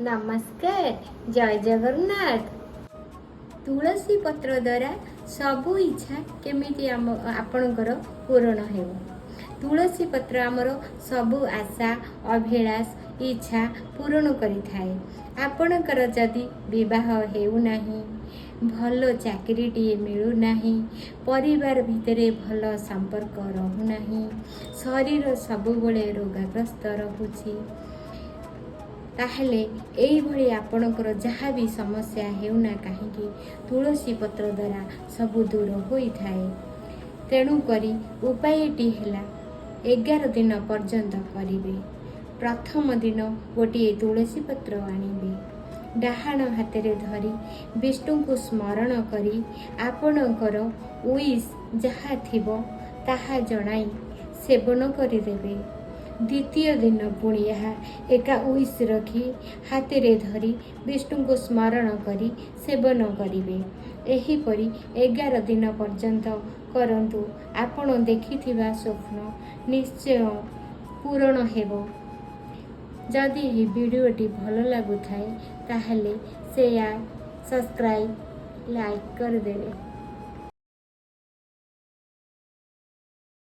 ନମସ୍କାର, ଜୟ ଜଗନ୍ନାଥ। ତୁଳସୀ ପତ୍ର ଦ୍ୱାରା ସବୁ ଇଚ୍ଛା କେମିତି ଆମ ଆପଣଙ୍କର ପୂରଣ ହେବ? ତୁଳସୀ ପତ୍ର ଆମର ସବୁ ଆଶା, ଅଭିଳାଷ, ଇଚ୍ଛା ପୂରଣ କରିଥାଏ। ଆପଣଙ୍କର ଯଦି ବିବାହ ହେଉନାହିଁ, ଭଲ ଚାକିରିଟିଏ ମିଳୁନାହିଁ, ପରିବାର ଭିତରେ ଭଲ ସମ୍ପର୍କ ରହୁନାହିଁ, ଶରୀର ସବୁବେଳେ ରୋଗାଗ୍ରସ୍ତ ରହୁଛି, ତାହେଲେ ଏଇଭଳି ଆପଣଙ୍କର ଯାହା ବି ସମସ୍ୟା ହେଉନା କାହିଁକି, ତୁଳସୀ ପତ୍ର ଦ୍ୱାରା ସବୁ ଦୂର ହୋଇଥାଏ। ତେଣୁକରି ଉପାୟଟି ହେଲା, 11 ଦିନ ପର୍ଯ୍ୟନ୍ତ କରିବେ। ପ୍ରଥମ ଦିନ ଗୋଟିଏ ତୁଳସୀ ପତ୍ର ଆଣିବେ। ଡାହାଣ ହାତରେ ଧରି ବିଷ୍ଣୁଙ୍କୁ ସ୍ମରଣ କରି ଆପଣଙ୍କର ୱିଶ୍ ଯାହା ଥିବ, ତାହା ଜଣାଇ ସେବନ କରିଦେବେ। ଦ୍ୱିତୀୟ ଦିନ ପୁଣି ଏହା ଏକା ୱିଶ୍ ରଖି ହାତରେ ଧରି ବିଷ୍ଣୁଙ୍କୁ ସ୍ମରଣ କରି ସେବନ କରିବେ। ଏହିପରି 11 ଦିନ ପର୍ଯ୍ୟନ୍ତ କରନ୍ତୁ। ଆପଣ ଦେଖିଥିବା ସ୍ୱପ୍ନ ନିଶ୍ଚୟ ପୂରଣ ହେବ। ଯଦି ଏହି ଭିଡ଼ିଓଟି ଭଲ ଲାଗୁଥାଏ, ତାହେଲେ ସେୟାର, ସବସ୍କ୍ରାଇବ୍, ଲାଇକ୍ କରିଦେବେ।